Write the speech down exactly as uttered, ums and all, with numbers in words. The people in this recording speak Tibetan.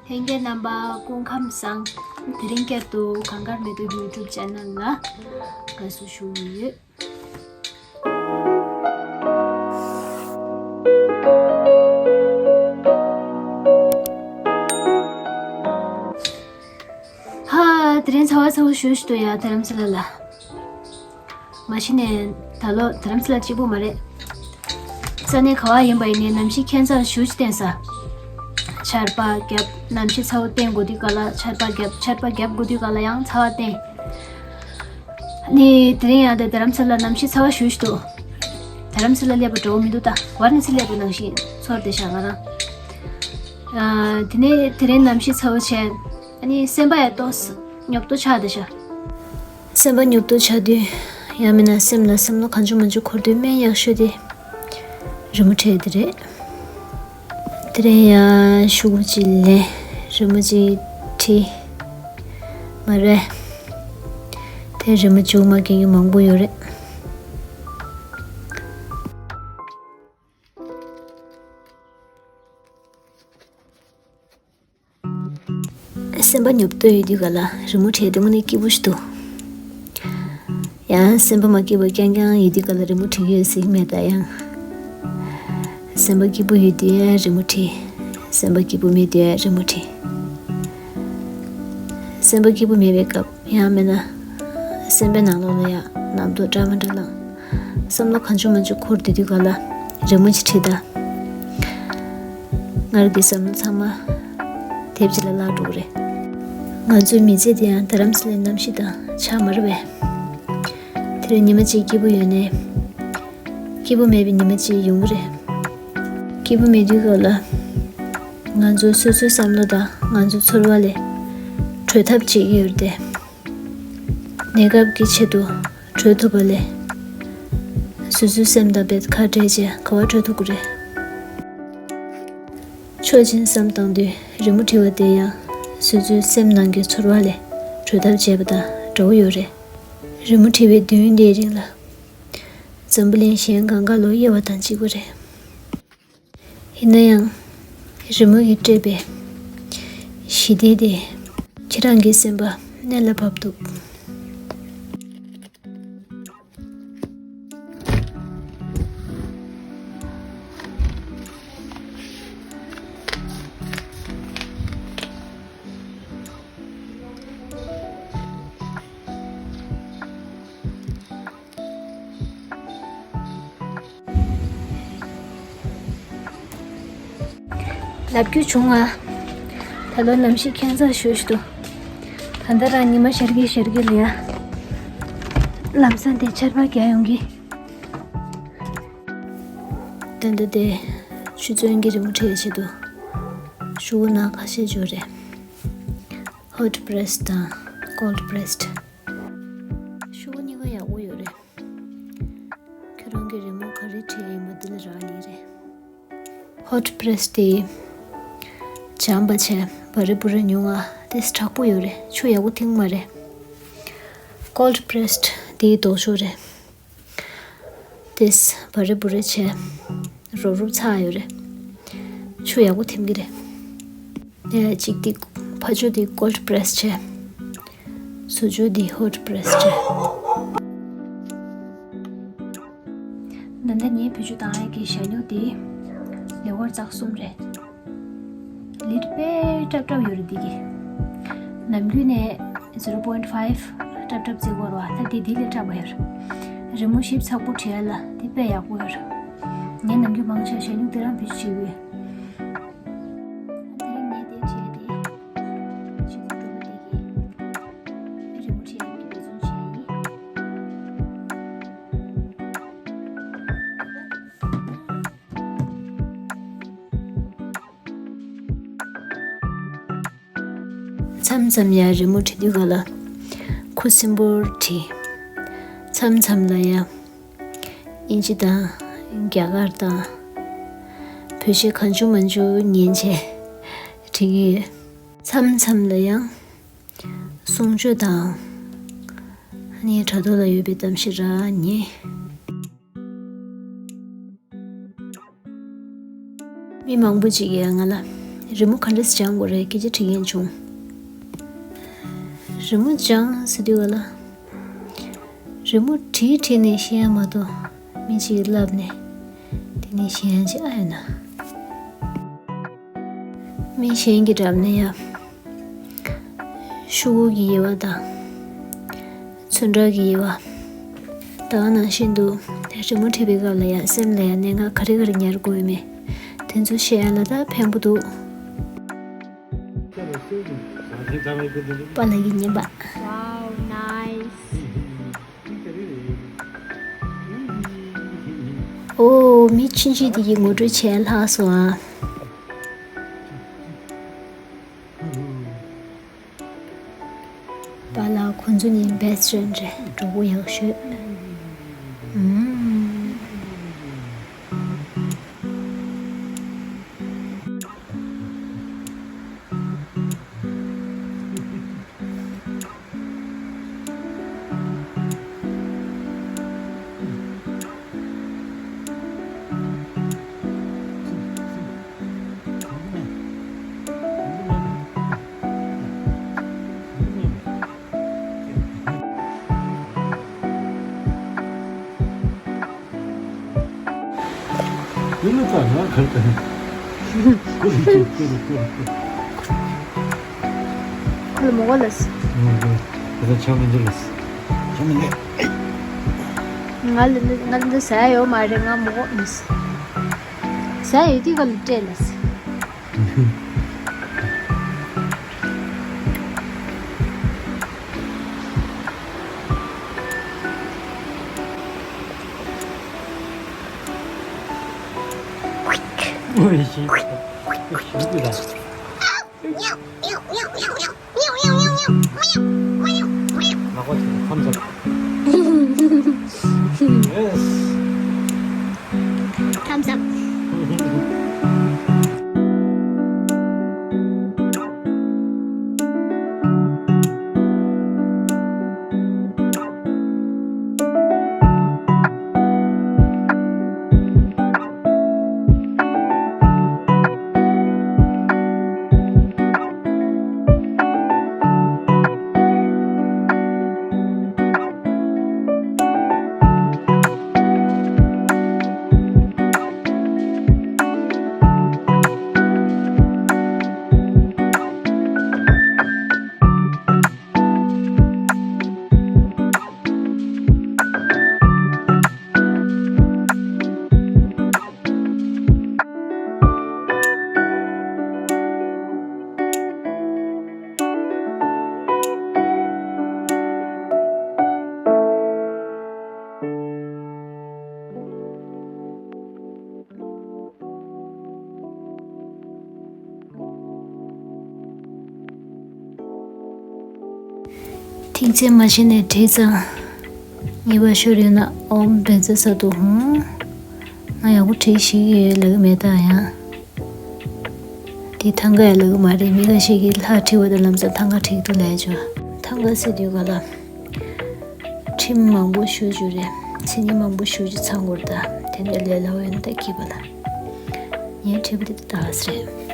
ལྷན་རྒྱས་རྣམ་པ་སྐུ་ཁམས་བཟང་། དེ་རིང་བསྐྱར་དུ་གངས་དཀར་མེ་ཏོག་གི་ཡུ་ཊུབ་ཆེ་ནལ་ལ་དགའ་བསུ་ཞུ་ཡི་ཡོད། ཧ། དེ་རིང་ཚ་བ་ཚ་བོ་ཞེ་པོ་ཞིག་འདུག་ཡ། རྡ་རམ་ས་ལ་ལ། མ་གཞི་ནས་ད་ལོ་རྡ་རམ་ས་ལ་གཅིག་པུ་མ་རེད། ས་གནས་ག་བ་ཡིན་པ་ཡིན་ནའི་གནམ་གཤིས་ཁྱད་མཚར་ཞེ་པོ་ཅིག་བསྟན་ས། ཆར་པ་བརྒྱབ། གནམ་གཤིས་ཚ་བོ་བསྟན་དགོས་དུས་ག་ལ་ཆར་པ་བརྒྱབ། ཆར་པ་བརྒྱབ་དགོས་དུས་ག་ལ་ཡང་ཚ་བ་བསྟན། ནི་དེ་རིང་ཡང་དེ་རྡ་རམ་ས་ལ་གནམ་གཤིས་ཚ་བ་ཞེ་པོ་ཞིག་འདུག་རྡ་རམ་ས་ལ་སླེབས་པ་འདྲ་བོ་མི་འདུག་ད་ཝ་ར་ཎ་སི་སླེབས་པ་ནང་བཞིན་ཚོར་བསྡད་ཤག་ང་རང་། ཨ། དེ་ནས་དེ་རིང་གནམ་གཤིས་ཚ་བོ་བྱས། ཨ་ནི་སེམས་པ་ཡང་ཏོག་ཙམ་ཉོབ་ཏོ་ཆགས་བསྡད་ཤག་སེམས་པ་ཉོབ་ཏོ་ཆགས་དུས། ཡང་མིན་ན་སེམས་ལ་བསམ་བློ་གང་བྱུང་མང་བྱུང་འཁོར་དུས་སྨན་ཡག་ཤོས་དེ་རི་མོ་བྲིས་དེ་རེད། དེ་རིང་ཡང་ཤོག་གུ་གཅིག་ལེན། རི་མོ་གཅིག་བྲིས། མ་རེད། དེ་རི་མོ་མཇུག་མ་སྐྱེལ་རྒྱུ་མང་པོ་ཡོད་རེད། སེམས་པ་ཉོབ་ཏོ་ཡོད་དུས་ག་ལ་རི་མོ་བྲིས་དེ་དངོས་གནས་སྐྱིད་པོ་ཞིག་འདུག་ཡང་སེམས་པ་མ་སྐྱིད་པ་རྐྱང་རྐྱང་ཡོད་དུས་ག་ལ་རི་མོ་བྲིས་ཀྱི་ཡོད་ཟེར་གྱི་མེད་ད་ཡང་། སེམས་པ་སྐྱིད་པོ་ཡོད་དུས་ཡང་རི་མོ་བྲིས། སེམས་པ་སྐྱིད་པོ་མེད་དུས་ཡང་རི་མོ་བྲིས། སེམས་པ་སྐྱིད་པོ་མེད་པའི་སྐབས་ཡང་མིན་ན། སེམས་པའི་ནང་ལོགས་ལ་ཡང་རྣམ་རྟོག་འདྲ་མི་འདྲ་ལངས། བསམ་བློ་གང་བྱུང་མང་བྱུང་འཁོར་བསྡད་དུས་ག་ལ་རི་མོ་ཅིག་བྲིས་ད། སྔར་གྱི་བསམ་བློ་ཚང་མ་དེབ་ཅིག་ལ་བརླག་འགྲོ་གི་རེད། ང་ཚོའི་མི་ཚེ་འདི་ཡང་རྡ་རམ་ས་ལའི་གནམ་གཤིས་དང་ཆ་མ་རེད་པས། དེ་རིང་ཉི་མ་གཅིག་སྐྱིད་པོ་ཡོད་ནའི། སྐྱིད་པོ་མེད་པའི་ཉི་མ་གཅིག་ཡོང་གི་རེད། སྐྱིད་པོ་མེད་དུས་སྐབས་ལ། ང་ཚོ་སོ་སོའི་བསམ་བློ་དང་ང་ཚོའི་ཚོར་བ་ལས་གྲོལ་ཐབས་བྱེད་ཀྱི་ཡོད་རེད་དེ། གནས་སྐབས་ཀྱི་ཆེད་དུ་གྲོལ་ཐུབ་པ་ལས། སོ་སོའི་སེམས་དང་རྦད་ཁ་བྲལ་བྱས་ག་བ་གྲོལ་ཐུབ་ཀྱི་རེད། ཆོས་ཅན་བསམ་བཏང་དུས་རི་མོ་བྲིས་པ་དེ་ཡང་སོ་སོའི་སེམས་ནང་གི་ཚོར་བ་ལས་གྲོལ་ཐབས་བྱས་པ་དང་འདྲ་བོ་ཡོད་རེད། རི་མོ་བྲིས་པའི་དུས་ཡུན་དེའི་རིང་ལ། འཛམ་བུ་གླིང་གཞན་གང་ག་ལོ་དབྱེ་བ་དང་གཅིག་པ་རེད། ཡིན་ན་ཡང་། རི་མོ་ཡིས་སྤྲད་པའི་ཞི་བདེ་དེ་ཁྱེད་རང་གི་སེམས་པ་གནད་ལ་བབས་འདུག་ལབ་རྒྱུ་བྱུང་ང་། ད་ལོ་གནམ་གཤིས་ཁྱད་མཚར་ཞེ་པོ་ཞིག་འདུག་ད་ལྟ་རང་ཉི་མ་ཤར་གི་ཤར་གི་ལ་ཡ། ལམ་སང་དེ་ཆར་པ་རྒྱག་ཡོང་གི། ད་ལྟ་དེ་ཆུ་ཚན་གྱི་རི་མོ་བྲིས་ཆེད་དུ་ཤོག་བུ་ནང་ཁ་ཤས་འབྱོར་རེད། Hot pressed དང་cold pressed། ཤོག་བུ་གཉིས་ཀ་ཡག་པོ་ཡོད་རེད། ཁྱོད་རང་གི་རི་མོ་ག་རེ་བྲིས་ཡིན་པ་འདི་ལ་རག་ལས་རེད། Hot pressed དེ་བྱམས་པ་བྱས་བ་རི་བུ་རི་ཉུང་ང་དེ་དྲག་པོ་ཡོད་རེད། ཆུ་ཡག་པོ་འཐིང་མ་རེད། Cold pressed དེ་ལྡོག་ཕྱོགས་རེད། དེ་བ་རི་བུ་རི་བྱས་རོབ་རོབ་ཚ་ཡོད་རེད། ཆུ་ཡག་པོ་འཐིང་གི་རེད། ཡ་གཅིག་དེ་ཕ་ཆུ་དེ་cold pressed བྱས། སོ་ཆུ་དེ་hot pressed བྱས། ད་ལྟ་ངའི་བེད་སྤྱོད་བཏང་ཡག་གི་ཞྭ་སྨྱུག་དེ་ལེ་ཝར་ཙག་གསུམ་རེད། ལིཊ་དཔེ་སྲབ་སྲབ་ཡོད་རེད་འདི་གི། ནམ་རྒྱུན་ནས་zero point five སྲབ་སྲབ་བརྩི་དགོས་རེད་བ། ད་འདི་འདི་ལས་སྲབ་པ་ཡོད་རེད། རི་མོ་ཞིབ་ཚགས་པོ་བྲིས་ཡག་ལ་འདི་དཔེ་ཡག་པོ་ཡོད་རེད། ངས་ནམ་རྒྱུན་མང་ཆེ་ཞྭ་སྨྱུག་དེ་རང་བེད་སྤྱོད་བྱེད་ཀྱི་ཡོད། དེ་རིང་ངས་དེ་བྲིས་ཏེ། ཕྱི་ཚུལ་འགྲོ་བ་དེ་གི་རི་མོ་བྲིས་ཡག་གི་འབད་བརྩོན་བྱས་ཡིན། མཚམས་མཚམས་ཡང་རི་མོ་བྲིས་དུས་ག་ལ་ཁུ་སིམ་པོར་བྲིས། མཚམས་མཚམས་ལ་ཡང་དབྱིན་ཇི་དང་རྒྱ་གར་དང་བོད་གཞས་གང་བྱུང་མང་བྱུང་ཉན་བྱས་བྲིས་ཀྱི་ཡོད། མཚམས་མཚམས་ལ་ཡང་གསུང་ཆོས་དང་ནི་དྲ་ཐོག་ལ་ཡོད་པའི་གཏམ་བཤད་ར་ཉན། མི་མང་པོ་ཅིག་གིས་ང་ལ་ རི་མོ་ག་འདྲས་སྦྱང་དགོས་རེད་སྐད་ཆ་དྲི་མཁན་བྱུང་། རི་མོ་སྦྱང་ཟེར་དུས་ག་ལ། རི་མོ་བྲིས་བྲིས་ནས་ཤེས་ཡ་མ་གཏོགས་མི་གཅིག་གིས་བསླབས་ནས་དེ་ནས་ཤེས་ཡ་ཅིག་ཨ་ཡོད་ན། མི་གཞན་གྱིས་བསླབས་ན་ཡ། ཤོག་གུ་གི་དབྱེ་བ་དང་། ཚོན་ཁྲ་གི་དབྱེ་བ། ད་ག་ནང་བཞིན་དུ་རི་མོ་བྲིས་པའི་སྐབས་ལ་ཡང་སེམས་ལ་ཡང་གནད་འགག་ག་རེ་ག་རེ་ཉར་དགོས་ཡོད་མེད། དེ་ཚོ་ཤེས་ཡ་ལ་ད་ཕན་པོ་འདུག་པཱ་ལགས་ཀྱི་བརྙན་པ། Wow, nice. ཨོ། མི་ཆུང་ཆུང་དེ་གི་ངོ་སྤྲོད་བྱས་ལྷག་སོང་ཨ། པཱ་ལགས་ཁོང་ཚོ་གཉིས་best friend རེད། གྲོགས་པོ་ཡག་ཤོས། ཨུམ། ཁོ་ལ་མོ་གོ་ལ་སི། ང་ལ་ང་ལ་འདི་ཟ་ཡ་ཡོད་མ་རེད། ང་མོ་གོ་མི་སི། ཟ་ཡ་ཡོད་དུས་ག་ལ་སྤྲད་ལ་སི། Thumbs up. ཐིག་ཚད་མ་བྱས་ནས་བྲིས་ཙང་། ངེས་པར་ཤོར་ཡོད་ན་ཨོམ་བེ་ཙེ་ས་དུ་ཧུང་། ང་ཡག་པོ་བྲིས་ཤེས་ཀྱི་ཡོད་ལབ་ཀྱི་མེད་ད་ཡང་། དེ་ཐང་ག་ཡ་ལབ་ཀྱི་མ་རེད། མི་ཁ་ཤས་ཀྱིས་ལྷག་བྲིས་པ་དང་ལམ་སང་ཐང་ག་བྲིས་འདུག་ལབ་བྱུང་། ཐང་ག་ཟེར་དུས་ག་ལ། ཁྲིམས་མང་པོ་ཞུ་རྒྱུ་རེད། མཚན་ཉིད་མང་པོ་ཞུ་རྒྱུ་ཚང་དགོས་རེད་ད། དེ་འདྲ་ལས་སླ་བོ་ཡོད་ན་ད་སྐྱིད་པ་ལ། ངས་བྲིས་པ་དེ་ད་ལྟ་རེད།